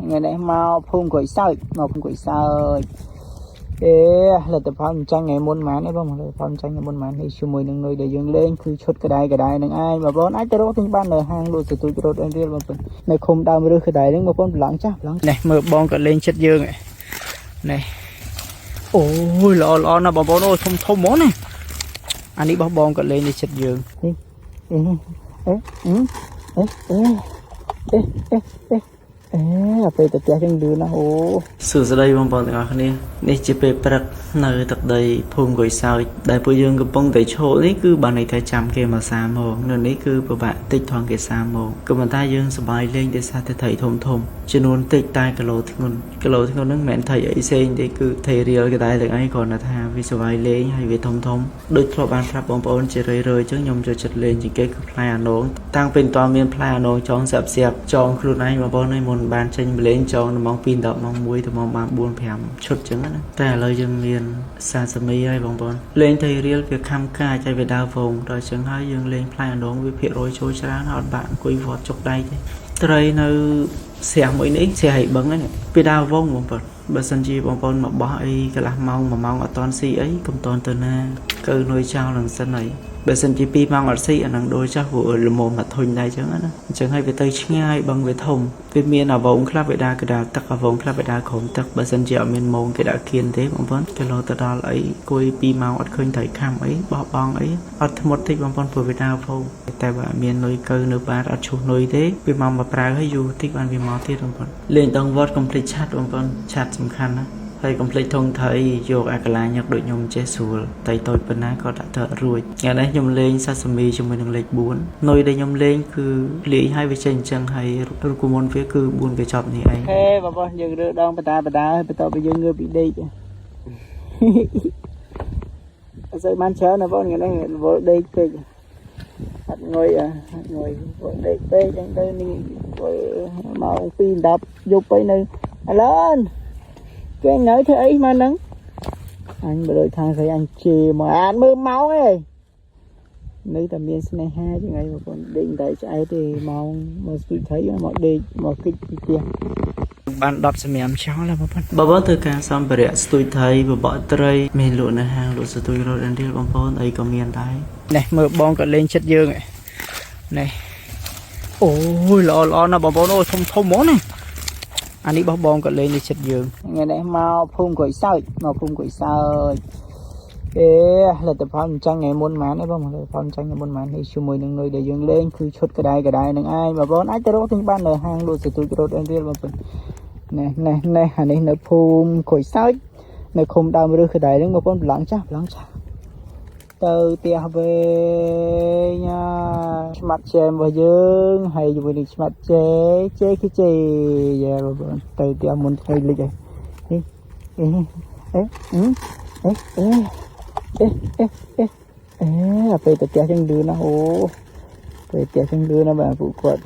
ថ្ងៃនេះមកភូមិក្រួយសើចមកភូមិក្រួយសើចអេលទ្ធផលមិនចាញ់ថ្ងៃមុនហ្មងទេបងលទ្ធផលមិនចាញ់ថ្ងៃមុនហ្មងនេះជាមួយនឹងនុយដែលយើងលេងគឺឈុតក្តាយក្តាយនឹងឯងបងប្អូនអាចទៅរកទិញបាននៅហាងលក់សទូចរត់អៀនរៀលបងប្អូននៅឃុំដើមរឹសក្តាយហ្នឹងបងប្អូនប្រឡងចាស់ប្រឡងនេះមើលបងក៏លេងចិត្តយើងនេះអូយល្អល្អណាស់បងប្អូនអូធំធំហ្មងណាអានេះបោះបងក៏លេងនេះចិត្តយើងនេះអេអេអេអេអេអេអេអេអាពេលទៅផ្ទះចឹងលឿនណាស់អូ សួស្តីបងប្អូនទាំងអស់គ្នានេះជាពេលព្រឹកនៅទឹកដីភូមិកុយសោចដែលពួកយើងកំពុងតែឈរនេះគឺបានន័យថាចាំគេមកសាម៉ោងនៅនេះគឺពិបាកតិចថងគេសាម៉ោងក៏ប៉ុន្តែយើងសប្បាយលេងដោយសារតែត្រីធំធំចំនួនតិចតែគីឡូធ្ងន់គីឡូធ្ងន់ហ្នឹងមិនមែនត្រីអីផ្សេងទេគឺត្រីរៀលក៏ដែរទាំងអីគ្រាន់តែថាវាសប្បាយលេងហើយវាធំធំដូចធ្លាប់បានប្រាប់បងប្អូនជារឿយៗអញ្ចឹងខ្ញុំចូលចិត្តលេងជាងគេគឺផ្លែអាណងតាំងពីមិនទាន់មានផ្លែអាណងចងស្រាប់ស្រាប់ចងខ្លួនឯងបងប្អូនហើយមុនបានចេញមកលេងចងនៅម៉ោង2 10ម៉ោង1ទៅម៉ោងបាន4 5ឈុតអញ្ចឹងណាតែឥឡូវយើងមានសាសាមីហើយបងប្អូនលេងត្រីរៀលវាខំកាចហើយវាដើរវងដល់អញ្ចឹងហើយយើងលេងផ្លែអាណងវាភាគរយចូលច្រើនអត់បាក់អង្គុយវត្តចុកដៃទេត្រីនៅស្រះមួយនេះស្រះឲ្យបឹងហ្នឹងវាដើរវងបងប្អូនបើសិនជាបងប្អូនមកបោះអីកន្លះម៉ោង1ម៉ោងអត់តន់ស៊ីអីកុំតន់ទៅណាកើនុយចោលនឹងសិនហើយបើសិនជា2ម៉ោងអត់ស៊ីអានឹងដូចចាស់ព្រោះល្មមមកធុញដែរអញ្ចឹងណាអញ្ចឹងហើយវាទៅឆ្ងាយបឹងវាធំវាមានអាវងខ្លះវាដើរកដាលទឹកអាវងខ្លះវាដើរក្រោមទឹកបើសិនជាអត់មានម៉ោងគេដាក់គៀនទេបងប្អូនគីឡូទៅដល់អីគួយ2ម៉ោងអត់ឃើញត្រីខាំអីបោះបង់អីអត់ធ្មត់តិចបងប្អូនព្រោះវាដើរវងតែបើអត់មាននុយកៅនៅបាតអត់ឈុះនុយទេវាមកមកប្រើឲ្យយូរតិចបានវាមកទៀតបងប្អូនលេងដងវត្តកុំភ្លេចឆាត់បងប្អូនឆាត់សំខាន់ណាហើយកុំភ្លេចធុងត្រីយកអាកលាញឹកដូចខ្ញុំចេះស្រួលតែតូចប៉ុណ្ណាក៏ដាក់ទៅអត់រួចថ្ងៃនេះខ្ញុំលេងសាសាមីជាមួយនឹងលេខ4នុយដែលខ្ញុំលេងគឺលាយឲ្យវាចេញអញ្ចឹងហើយរូបមន្តវាគឺ4កញ្ចប់នេះឯង ហេបងប្អូនយើងរើដងបតាបតាហើយបន្ទាប់ពីយើងងើបពីដេកអត់សូវបានច្រើនណាបងថ្ងៃនេះរវល់ដេកពេកអត់ងុយអត់ងុយរវល់ដេកពេកអញ្ចឹងទៅនេះរវល់ម៉ោង2 10យប់ទៅនៅឥឡូវគេនៅធ្វើអីមកហ្នឹងអញបើដូចខាងស្រីអញជេរមកអានមើលម៉ោងឯងនៅតែមានស្នេហាជាងអីបងប្អូនដេកមិនតែឆ្អែតទេម៉ោងមកស្ទូចត្រីមកដេកមកគិតពីផ្ទះបាន10សម្រាប់ចោលហើយបងប្អូន បើបងធ្វើការសម្ភារៈស្ទូចត្រីបបកត្រីមានលក់នៅហាងលក់ស្ទូចរត់រៀលបងប្អូនអីក៏មានដែរ នេះមើលបងក៏លេងចិត្តយើងនេះអូយល្អល្អណាស់បងប្អូនអូធំធំហ្មងណាអានេះបោះបងក៏លេងនេះចិត្តយើងថ្ងៃនេះមកភូមិក្រួយសើចមកភូមិក្រួយសើចអេលទ្ធផលមិនចាញ់ថ្ងៃមុនហ្មងទេបងលទ្ធផលមិនចាញ់ថ្ងៃមុនហ្មងនេះជាមួយនឹងនុយដែលយើងលេងគឺឈុតក្តាយក្តាយនឹងឯងបងប្អូនអាចទៅរកទិញបាននៅហាងលក់សទូចរត់រៀលបងប្អូននេះនេះនេះអានេះនៅភូមិក្រួយសើចនៅឃុំដើមរឹសក្តាយហ្នឹងបងប្អូនប្រឡងចាស់ប្រឡងចាស់ ទៅផ្ទះវិញអាឆ្មាត់ជែមរបស់យើងហើយជាមួយនឹងឆ្មាត់ជេជេគឺជេយ៉ាបងប្អូនទៅផ្ទះមុនថ្ងៃលិចហើយនេះអេអេអេអេអេអេអេអេអាពេលទៅផ្ទះចឹងលឿនណាស់អូពេលផ្ទះចឹងលឿនណាស់បាទពួកគាត់